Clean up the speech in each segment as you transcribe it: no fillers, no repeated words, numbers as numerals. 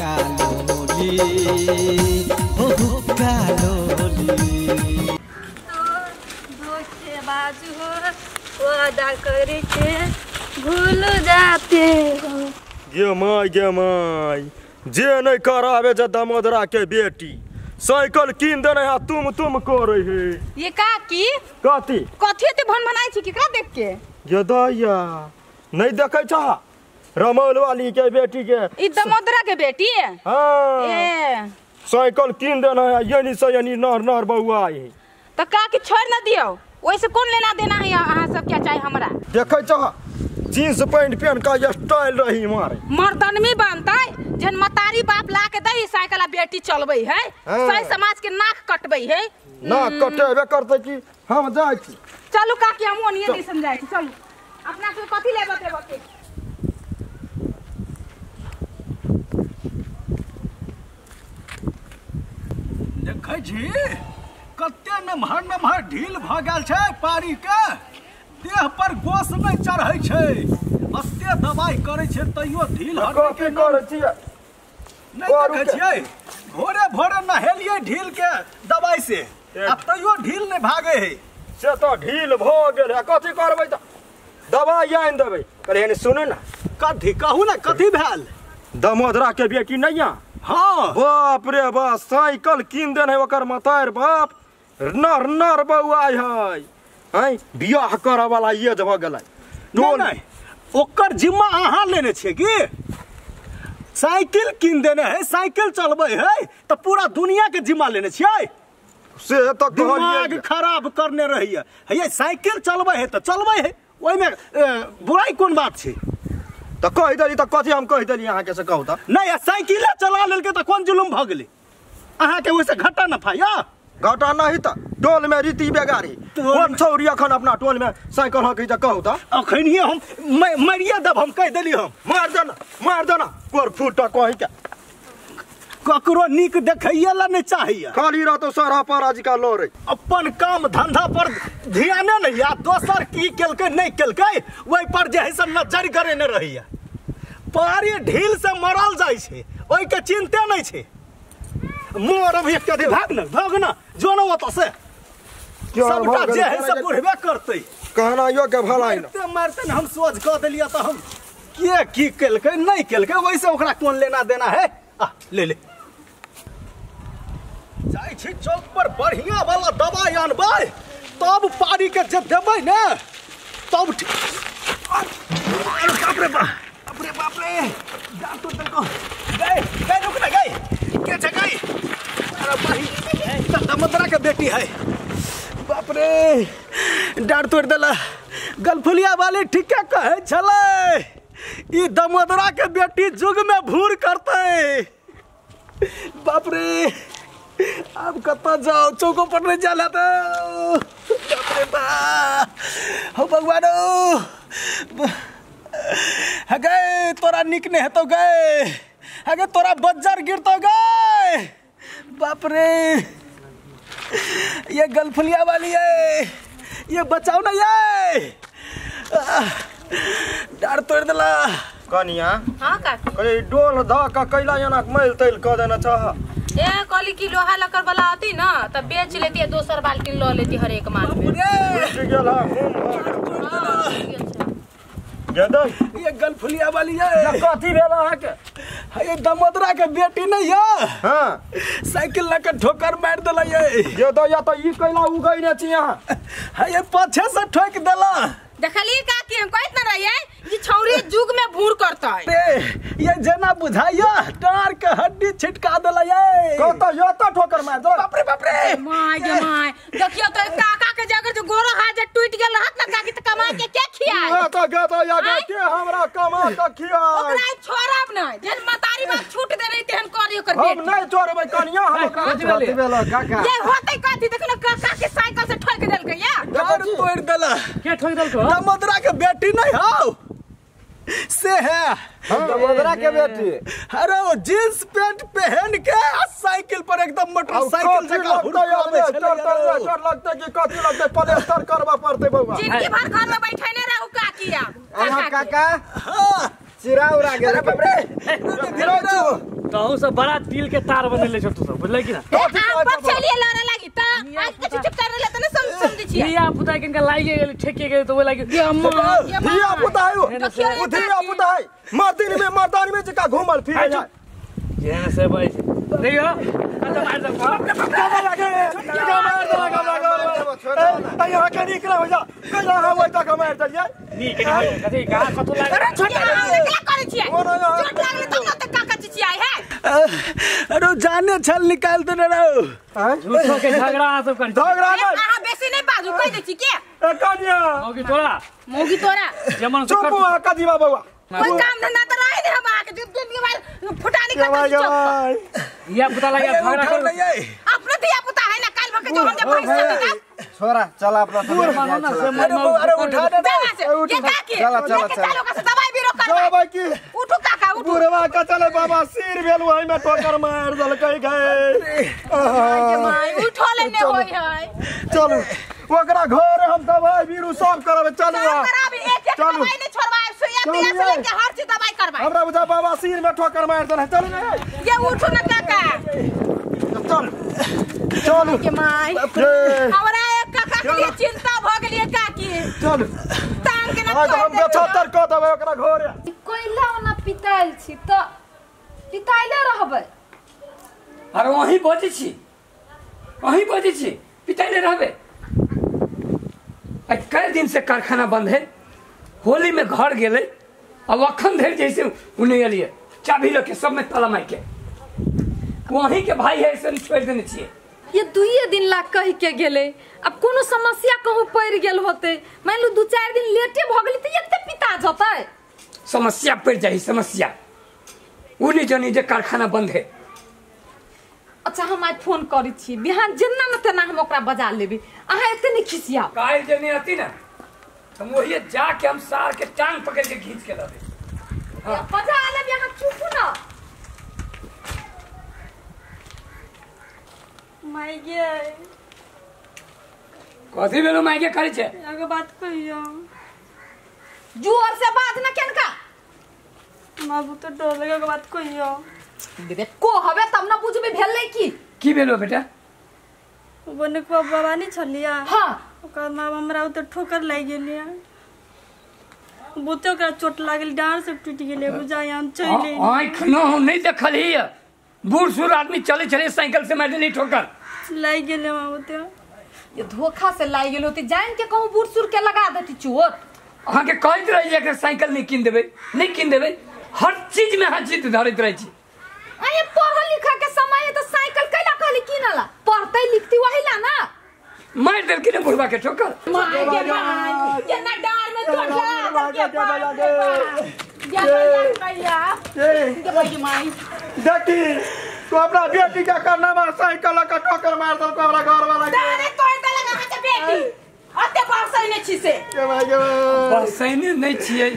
हुक्का लोली हो हुक्का लोली। तो धोखेबाज हो वादा करके भूल जाते हो। गे माय गे माय, जे नहीं करावे जे दामोदरा के बेटी साइकिल कीन देने है तुम करे है। ये का की कथी कथी एते भन भनाई छी केकरा देख के? ये दैया नहीं देखै छह रमौल वाली के बेटी के, ई दामोदरा के बेटी है। हां ए साइकिल कीन देने है यानी से यानी नहर नहर बउआ है। त का की छोड़ न दियो, ओइसे कौन लेना देना है अहाँ सब क्या चाहे हमरा? देखै छह जींस पैंट पहन का स्टाइल रही मारे मर्दनमी बनतै जन मतारी बाप ला के दई साइकिल आ बेटी चलबै है, सही समाज के नाक कटबै है। नाक कटेबे करतै की हम जाइ छी। चलू काकी हम ओनिए दिसन जाइ छी, चलू अपना सब कथी लेबे देबे के। देखै छी कते नमहर नमहर ढील भ गेल छै पारी के, देह पर गोस नहीं चढ़ै छै, एते दवाई करै छै तैयो ढील हटै के करै छियै नहीं। देखै छियै भोरे भोरे नहेलियै ढील के दवाई से आ तैयो ढील नहीं भागे है। से तो ढील भ गेल है, कथी करबै त दवाई आनि देबै। कहलियै सुनू ना कथी कहू ना कथी भेल? दामोदरा के बेटी नहीं है। हाँ बाप रे बाप साइकिल कीन देने ओकर मतार बाप नर नर बउआ है हैं बियाह करऽ वाला ये भ गेलै। नहीं ओकर जिम्मा अहाँ लेने छियै की? साइकिल कीन देने है साइकिल चलबै है त पूरा दुनिया के जिम्मा लेने छियै? से त दिमाग खराब करने रहिए है, साइकिल चलबै है त चलबै है, ओहिमे बुराई कोन बात छै? त कहि देली त कथी हम कहि देली अहाँके से कहू त नहीं साइकिले चला लेलकै त कोन जुलुम भ गेलै अहाँके? ओहिसे घाटा नफा या घाटा नहीं त टोल में रीति बेगारी कोन छौरी अखन अपना टोल में साइकिल हकै त कहू त अखनिये हम मारिए देब, हम कहि देली हम मार देना कोर फूट कहि के ककरो नीक देखैये ला नहीं चाहिए, खाली रहतो सारा पर आजकल लोरे अपन काम धंधा पर ध्याने नहीं आ दोसर की केलकै नहीं केलकै ओहि पर जे है से नजर करेने रहैया। पारी ढील से मरल जाइ छै ओहि के चिंते नहीं छै। मोर अभी एक भाग न भाग न जो न ओतऽ से सबटा जे है से बुढ़बे करतै। कहना यो के भलाई न मारते मारते न हम सोच कऽ देलियै तऽ हम के की केलकै नहीं केलकै ओहिसे ओकरा कोन लेना देना है। आ ले ले जाइ छी चौक पर बढ़िया वाला दवाई आनबै तब पारी के जे देबै ने तब। अरे बाप रे बाप रे बाप रे डॉक्टर देखो गए गए रुक ना गए के छै गई? अरे भाई त दमदरा के बेटी है। बाप रे डार तोड़ देला गलफुलिया वाले ठीके कहै छलै ई दमोदरा के बेटी जुग में भूर करतै। बाप रे अब कतऽ जाओ चौको पर नहीं जाला तो बाप रे बाप हो भगवान गए तोरा निक नहीं हेतौ गए अगे तोरा बज्जर गिरतो गए। बाप रे ये गलफुलिया वाली है ये बचाओ ना ये डार तोड़ देला। कनिया हां काकी अरे डोल ध क कैला एना मैल तैल क देना चाह। ए कहली कि लोहा लकड़ वाला आती ना त बेच लेती दोसर बाल्टी ल लेती हर एक माल में। गेल हां ये गलफुलिया वाली है ये कथी भेल अहाँ के? ये दमोदरा के बेटी नहीं है। हां साइकिल लके ठोकर मार देला ये दैया त ई कैला उगै ने छी अहाँ? ये पाछे से ठोक देला। देखली काकी हम कहत न रहिए ई छौरी जुग में भूर करतै। ये जना बुझाइया डार के हड्डी छिटका देला ये कत यो त ठोकर मार देला। बाप रे बाप रे my गे my देखियो त काका के जगह जो गोरो हाथ जे टूट गेल रहत न काकी त कमा के के खियाए? त गे त या गे के हमरा कमा के खियाए? ओकरा छोड़ब न जेन मतारी बाप छूट देने तेहन करी ओकर हम बेटी। नहीं छोड़बै कनिया हम कथी भेल काका? ये होतै कथी देखो न काका के साइकिल से ठोक देलकै या डार तोड़ देला। के ठोक देलको? दमोदरा के बेटी नहीं हौ से है दमोदरा के बेटी। अरे वो जींस पैंट पहन के साइकिल पर एकदम मोटरसाइकिल जकां हुड़काबै छलै। डर लगतै कि कथी लगतै प्लास्टर करबा पड़तै बौआ। जिंदगी भर घर में बैठेने रहू काकी आ काका। हां चिरा उड़ा गेल। अरे बाप रे तहु सब बड़ा तिल के तार बनेले छ तू सब बुझलै कि ना आप चलिए लड़े लागी त आज के चुप कर रहले त ना समझ छियै धिया पुता के इनका लागे गेल ठेके गेल त ओइ लागी धिया पुता है ओ धिया पुता है मर्दिन में मर्दानी में जका घुमल फिरे जा जेना से भाई देखियो कत मार दे का लागे का मार दे लगा लगा ए यहाँ के निकला हो जा कैला हम ओइ तक मार दलियै नी के नहीं कथि का कतो लागे अरे छोट लागले करै छियै चोट लागले तब न त काका चिचियाई है अरे जाने छल निकाल दे रहो झूठो के झगड़ा सब कर झगड़ा नहीं अहाँ बेसी नहीं बाजू कह दै छी के ए कन्या मौगी तोरा मौगी तोरा जमन से चुप हो कदीमा बउआ कोई काम धंधा त रहे नहीं हम आके दिन दिन के बाद फुटानी करते छी चौक धिया पुता लागे झगड़ा कर अपनो धिया पुता है ना काल भके जो हम जे पैसा देता छोरा चल अपना अरे अरे उठा दे ये काकी चला चला चलो का दवाई बीरो कर दवाई की उठू काका उठू बुढ़वा का चले बाबा सिर भेल वही में ठोकर मार देलकै गए के माई उठो लेने होई है चलू ओकरा घर हम दवाई बीरू सब करबे चलू कराबी एक एक दवाई नहीं छोड़वाए सुइया दिया से लेके हर चीज दवाई करवाए हमरा बुझा बाबा सिर में ठोकर मार देल चलू ना ये उठू ना काका चल चलू के माई हमरा एक काका के लिए चिंता भ गेलिए काकी चलू तान के ना हम बेचतर क देबै ओकरा घर कोइला ओना पिताइल छी त पिताइले रहबै अरे वही बजै छी वही बजै छी पिताइले रहबै आज कई दिन से कारखाना बंद है होली में घर गेले अब अखन धरि जैसे उ नहीं एलिए चाबी लके सब में ताला मार के वही के भाई है ऐसे छोड़ देने छियै ये दुइये दिन ला कह के गेले अब कोनो समस्या कहूँ पड़ गेल होते मान लो दू चार दिन लेटे भ गेली त एते पिता जतै समस्या पड़ जाई समस्या उ नहीं जानी जे कारखाना बंद है अच्छा हम आज फोन करै छी बिहान जेना न तेना हम ओकरा बजा लेबै अहाँ एते नहीं खिसियाउ काल्हि जे नहीं आती ना हम वही जाके हम सार के टांग पकड़ के खींच के लाबे हाँ। बजा लेबै अहाँ चुप ना माय गे कथी भेलो माय गे करै छै एगो बात कहियो जोर से बाज ना केनका बाबू तो डर लगे एगो बात कहियो दे को हवे तब ना बुझबे भेलै की की भेलो बेटा बने को बाबा नहीं छलिया हां ओकर मां हमरा उतर ठोकर लागि गेलिया बहुते ओकरा चोट लागल डाँड़ सब टूटि गेलै बुझाय हम चलि आँख न हम नहीं देखल ही बूढ़ सूढ़ आदमी चले चले साइकिल से मार देली ठोकर लागि गेलै मां बहुते ये धोखा से लागि गेल होती जान के कहूं बूढ़ सूढ़ के लगा देती चोट अहाँ के कहैत रही कि साइकिल नहीं कीन देबै नहीं कीन देबै हर चीज में अहाँ जिद धरैत रहै छी अरे पढ़ल लिखा के समय है तो साइकिल कैला कहली कीनला पढ़ते लिखती वही ला ना मार देलखिन बुढ़वा के ठोकर मार के मार के ना डार में चोट लगा के या भैया के माई देखी तू अपना बेटी के करना मार साइकिल का ठोकर मार देलको हमरा घर वाला के अरे तोड़ देलक अहाँ के बेटी अते बहसै नै छी से के भाई के बहसैने नै छियै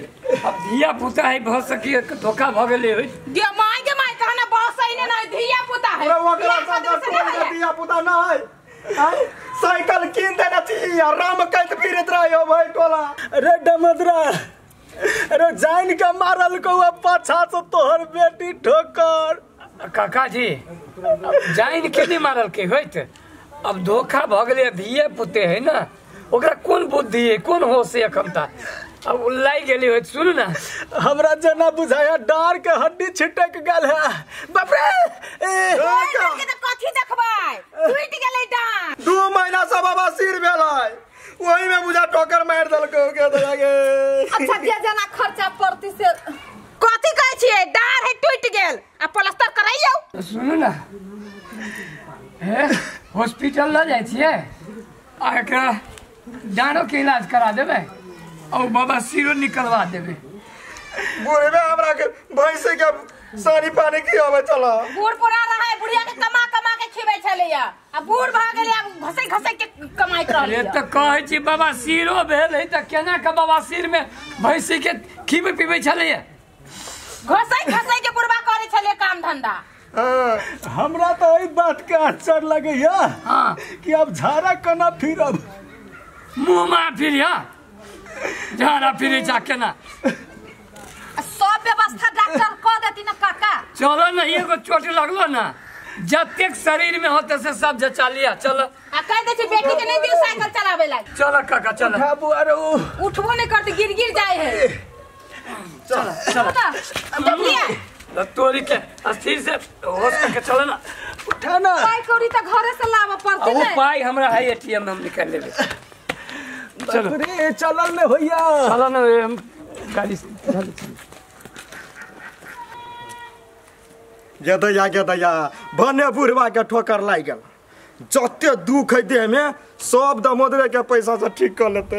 अब धिया पुता है भ सकी धोखा भ गेलै होय गे माय के माय कहना बहसै नै नै धिया पुता है ओकरा संग धिया पुता न है साइकिल कीन देने छी आ राम कहत फिरत रहियो भाई टोला अरे डमदरा अरे जान के मारल को पाछा से तोहर बेटी ठोकर काका जी जान के नहीं मारल के होइत अब धोखा भ गेलै धिया पुते है ना ओकरा कोन बुद्धि है कोन होश है क्षमता अब लागि गेली होइत सुनू ना हमरा जना बुझाया डार के हड्डी छिटक गेल है बाप रे ए के त कथि देखबै टूट गेलै डार 2 महीना से बाबा सिर भेलै वही में बुझा ठोकर मार देलको के दलागे अच्छा जे जना खर्चा पड़ती से कथि कहै छियै डार है टूट गेल आ प्लास्टर कराइयौ सुनू ना हे हॉस्पिटल ल जाइ छियै आ एकरा डाँड़ो के इलाज करा देबै और बाबा सिरो निकलवा देबै बुढ़बे हमरा के भैंसे के सानी पानी खियाबै चला बूढ़ पुरा रहे बुढ़िया के कमा कमा के खिबै छलैया आ बूढ़ भ गेलै आब घसै घसै के कमाइत रहलै अरे त कहै छी बाबा सिरो भेल है त केना के बाबा सिर में भैंसी के खिबै पीबै छलैया घसै घसै के बुढ़बा करै छलै काम धंधा हमरा तो एहि बात के आश्चर्य लगैया कि अब झाड़ा केना फिरब मुँह मा फिरिया झाड़ा फिरे जा केना सब व्यवस्था डॉक्टर क देती ना काका। चलो ना एगो चोट लगलो ना जतेक शरीर में होते से सब जचा लिया। चलो आ कह दे छी बेटी के नहीं दियो साइकिल चलावे ला। चलो काका चलो। उठा बुआ रो उठबो नहीं करते गिर गिर जाए है। चलो चलो देखिए तोरी के अस्थिर से होश करके चलो ना। उठा ना पाई कौड़ी त घरे से लावे पड़ते वो ने। पाई हमरा है एटीएम में हम निकाल लेबे। चलो रे चलल ने होइया। चलो ना हम गाड़ी से चलो। गेदैया गेदैया भने बुढ़वा के ठोकर लागि गेल। जते दुख है देह में सब दमोदरे के पैसा से ठीक कर लेते।